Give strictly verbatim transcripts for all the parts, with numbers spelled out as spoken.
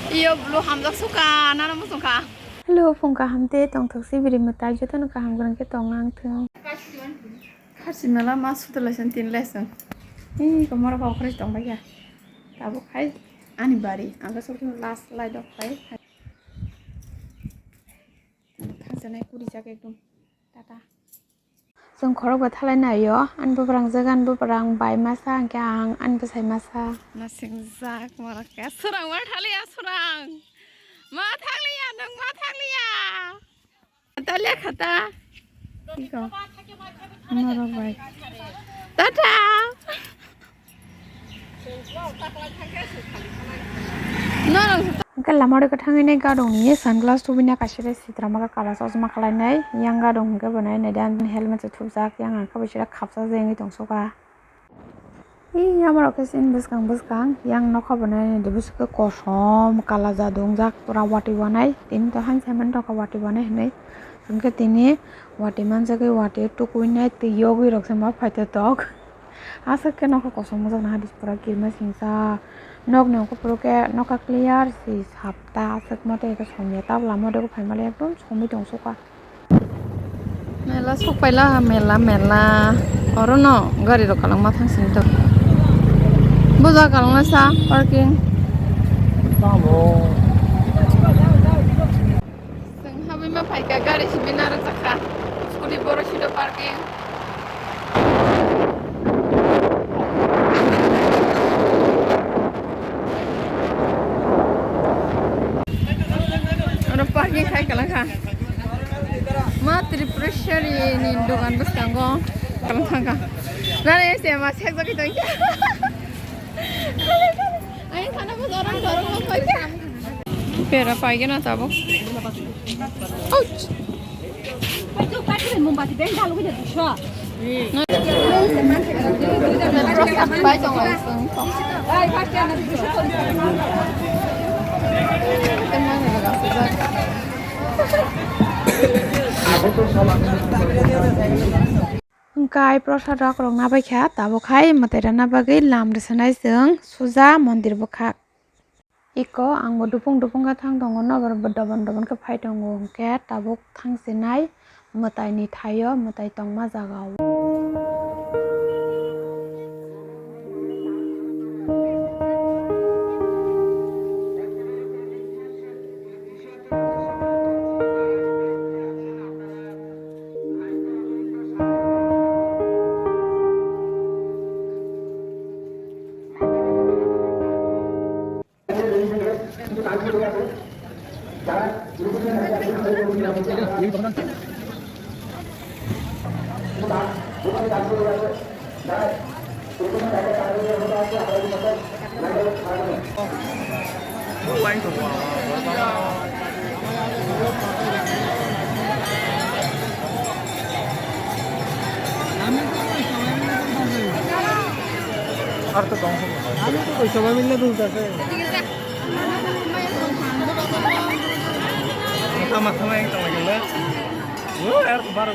Iyo blue hamjak suka, nana muchungkha. Hello, phung kaham tei tongthok sibiri mwtai jotono kaham kwrwng khe tong ang thung. Kharchi mela ma suda lesson tin lesson. Ih, komoro kok khoroi tong bai ya. Tabuk hai ani bari, ang khe sok last light off khai. Thangsa nai kuri jak ekdom. Tata. Chwng khorok bai thalai naio, ani buprang jaga, ani buprang bai masa, hwnkhe ang ani bwsai masa. Nasingjak morok khe, svrang ma thaliya, svrang. Ma thaliya, nwng ma thaliya. Thaliya khata. Iko. Morok bai. Tata. Hwnkhe lama rwkhe thangwi nai gadongni sunglass tubui na kaisa de sitra maka kala chosma khalai nai, yang gadong hwnkhe bo nai nai de helmet se thupjak, yang ang khe bo sira khapsa jengwi tongsoka. Ee, yamarok khe chini bwskang bwskang yang nokha bo nai nai de bwswk khe kosom kala jadongjak pura watwi wanai, tini to han saiman tongkha watwi wanai hinwi, hwnkhe tini watwi manjagwi watwi tukui nai twi yogwi rok se ma phaito tok. Aswk khe nokha kosom wngjaknai hadis pura kirima singsa. Nokni ongkha phuru khe nokha clear si sapta aswk mote khe somya tabla mote khe phaimali ekdom somwi tongsuka. Mela sokpaila mela mela. Orono gari rok kwlwngma thangsing tok. Buja kwlwngma sa parking. Chwng habwi ma phaikha gari simi naro chakha. Scooty boro sito parking. Oro parking khai kwlangkha. Ma Tripureshwari ni dogan bwskango kwlangkha. Nani se ma sekjagwi tongkha. Ai khana bo dorong dorong bo paikha. Pera paigena tabuk. Ouch. Hwnkhe ai prosad rok rok nabaikha, tabuk hai mwtai rana bagwi lam rwsanai chwng suja mondir bwkhak. Iko ang bo dupung dupung khe thang tongo, nokbar bo dobon dobon khe phai tongo, hwnkhe tabuk thang sinai mwtai ni thaio, mwtai tongma jaga o. Ar to dong. Ami to koisa ba mile dul ta se. Tama tama yang tama gele. Wo, er bar.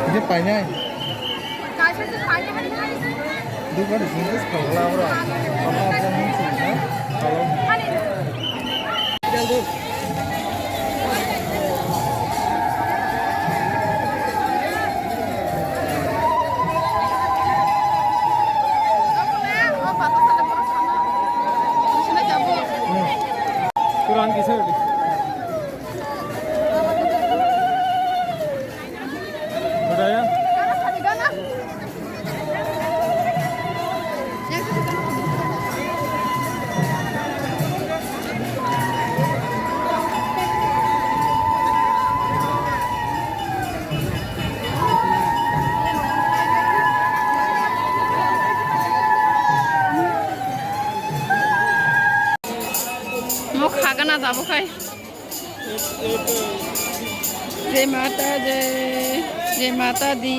Ini painai. Kaisa se painai. Dua kali sini terus kalau orang. Kurang kisah. Udah ya? Mo khagana jabo khai. Jai Mata Di, Jai Mata Di.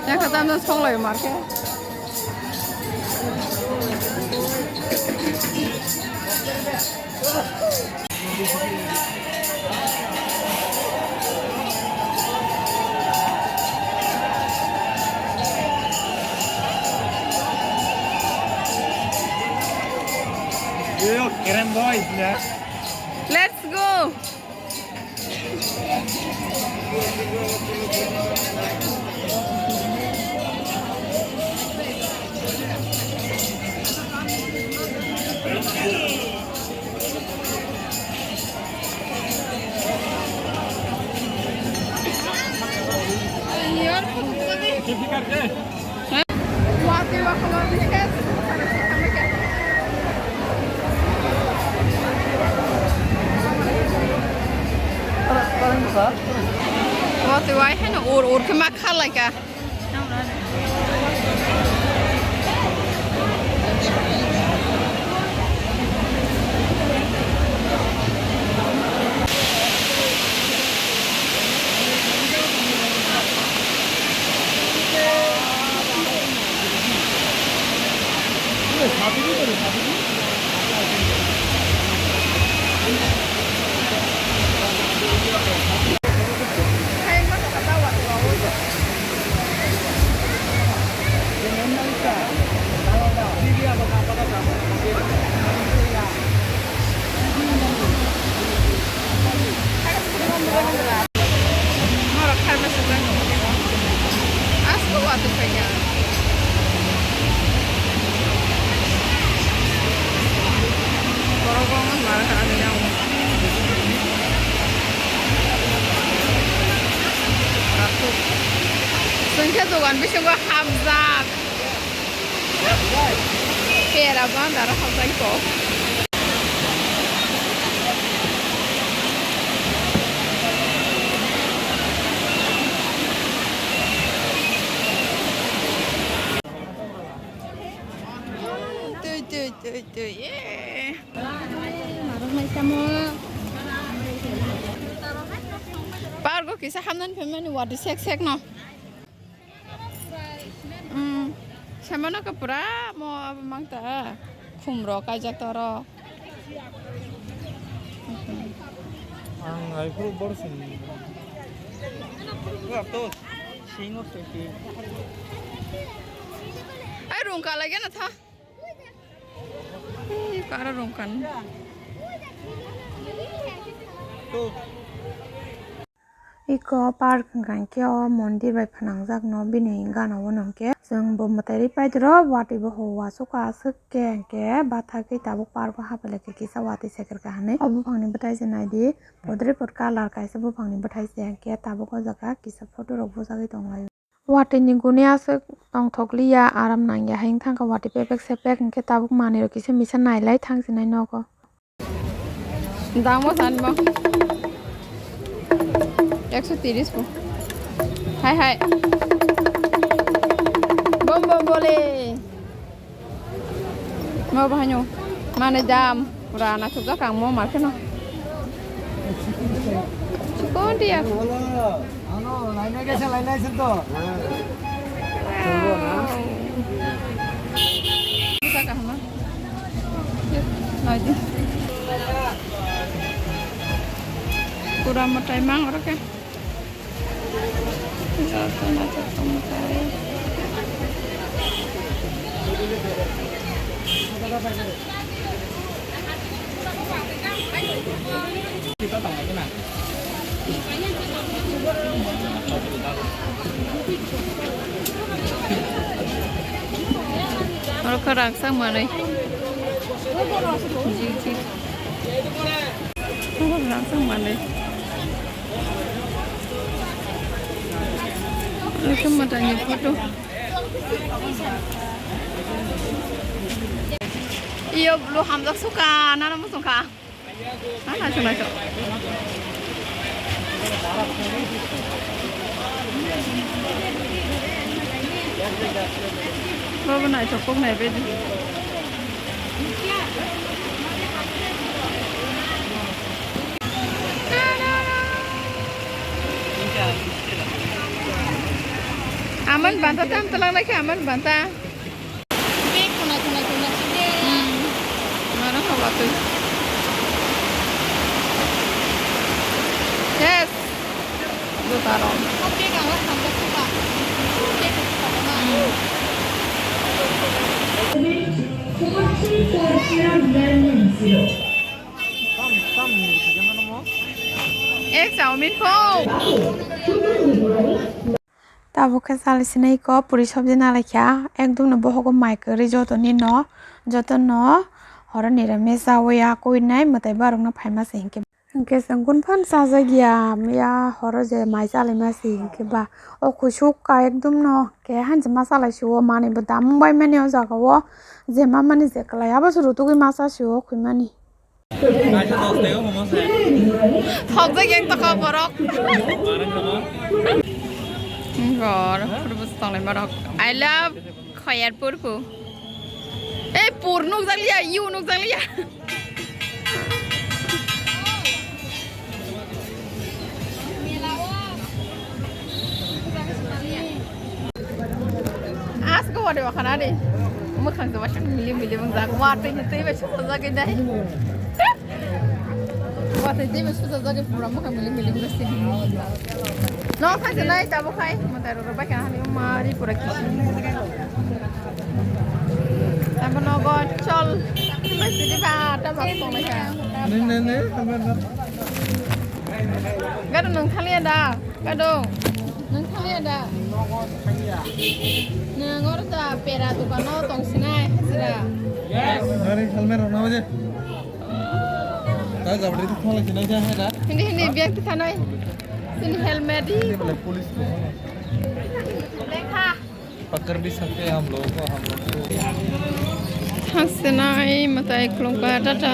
Yang kata anda song lagi market. Yo, Kerem boys, ya. Let's go. Watwi wai haino ur ur khe ma kha lai kha. Chwng khe dogan bisingo hapjak. Pera banda aro hapjai kok. Tui, tui, tui, tui, eh. Park o kisa hamnani phaimani watwi sek sek no. Mm. Samano khe pura mo abo mang ta khum rok kaijak toro. Ang ai phuru bor sini. Wah, to singo to si. Ai rung ka lagi na tha. Ei, para rung kan. To. Iko park hwnkha khe o mondir bai phnangjakno bini gana o hwnkhe chwng bo mwtai rwi paidoro watwi bo ho uansukha aswk khe hwnkhe bathagwi tabuk park o haphailai khe kisa watwi sekerkha hinwi o buphangni bwthai se naidi podre pod colour kaisa buphangni bwthai se hwnkhe tabuk o jaga kisa photo rok bujagwi tonglaio. Watwi ni guni aswk tongthokliya, aram nangya, hayung thangkha watwi pepek sepek, hinkhe tabuk manwi rok kisa misa nailai thangsinai nogo. Damo sanmo. Ekso tiris po. Hai, hai. Bom, bom, bole. Mo bahanyo. Mane dam. Pura naithokjak ang mo mar kheno. Chikon dia. Ano, lainai kaisa lainai sento. Buka kahama. Naidi. Pura mwtai mang oro khe. Oro khe rangchak manwi. Jik jik. Oro khe rangchak manwi. Oro khe mwtaini photo. Iyo blue hamjak suka, nana muchung kha. Ah, naisuk, naisuk. Bobo naisuk kok nai bedi. Aman banta tam talang lai khe aman banta. Bek khwnai khwnai khwnai sidi. Hmm. Mano khabatwi. Yes. Juta rok. O bek ang o samjak suka. Bek ang suka na. Hmm. Tam, tam ni thagwi mano mo? Ek chowmin pho. Tabuk khe chali sinai iko puri sobji nalaikha, ekdom no bohogo mai kwrwi joto ni no, joto no horo niramis chawi ya kuinai mwtai borok no phaima se hinkhe. Hinkhe chwng kunu phano chajak ya, ya horo je mai chalaima se hinkhe ba o kuisuk ka ekdom no khe hanjima chalai sio manwi bo dam wng bai mani o jaga o je ma mani je kwlai abo se rutugwi ma cha sio khwi mani. Thokjak yang tokha borok. Bor, purbo tonglai borok. I love Khayarpur phu. Ei, pur nukjakliya, you nukjakliya. As ko wade wakana de. Mukhang to wasan mili mili mung jak. Wate ni tei wasan sajak dai. Wate tei wasan sajak pura mukhang mili mili mung sini. No khai se nai tabo khai. Mata ro bai kana hani mari pura kisi. Tabo no go chol. Tei wasan di ba tabo ko mai ka. Ne ne ne. Gado nung thaliya da. Kado? Nung thangya da? Nung oro da pera dukano tongsinai hajira. Gari helmet rok nabo je. Hindi, hindi, biang ti thanai. Sini helmet di. Lekha. पकड़ भी सकते हैं हम लोगों को, हम लोग को। Thang sinai matai khulumkha tata.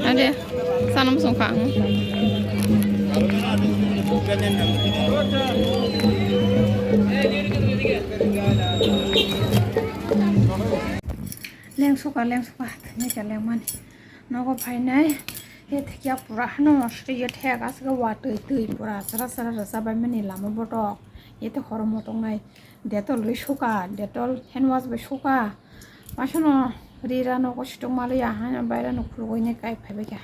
Ade, sanam songkha ang. Leng suka, leng suka, thani ka leng mani. Nogo phainai, ye thekya pura hano sri ye thek aswk wa twi twi pura sara sara rasa bai mani lama botok. Ye te horo motok nai. Detol rwi suka, Detol hand wash bai suka. Masano rira nogo sitok maliya, hano baira no khulugwi ne kai phaibai kha.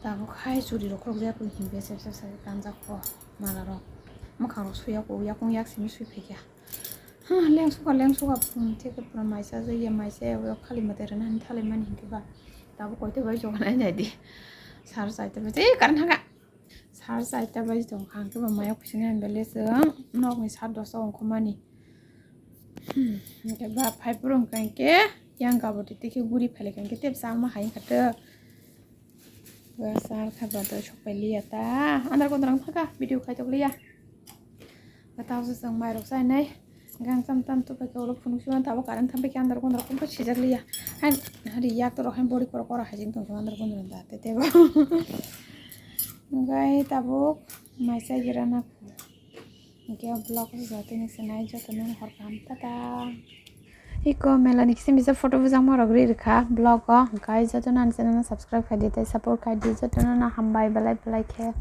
Tabuk hai churi rok khulukjak koi hinbe sep sep sep kanjak kho mala rok. Mwkhang rok suya kho, yakung yak simi sui phai kha. Ha, leng suka, leng suka, hmm, theke pura maisa je, ye maisa ya, o khali mate rena hani thalai mani hinke ba. Tabuk koite bai jokna nai di. Sar saita bai, eh, karan haka. Sar saita bai jong khang ke ba maya kuching han bele se, nok ni sar dosa ong khomani. Hmm, ke ba phai purung kang ke, yang gabo titi ke guri phale kang ke tep sang ma hai kate. Ba sar kha ba do sok pai liya ta. Andar kondra phaka, video khai tok liya. Ba tau se sang mai rok sai nai. Gang tam tam tu pai ke ulo phunuk suan tabo karan tham pai ke andar kondra kum pa sijak liya. Han, hari yak to rok han bori koro koro hajing tong andar kondra da te te ba. Gai tabuk mai sai gira na. Hingke o vlog o joto ni se nai joto no hor kaham tata. Iko mela ni kisim bisa photo bujang ma rok ri rikha vlog o. Hingke joto no ani channel no subscribe khai di tei support khai di joto no hambai belai belai khe.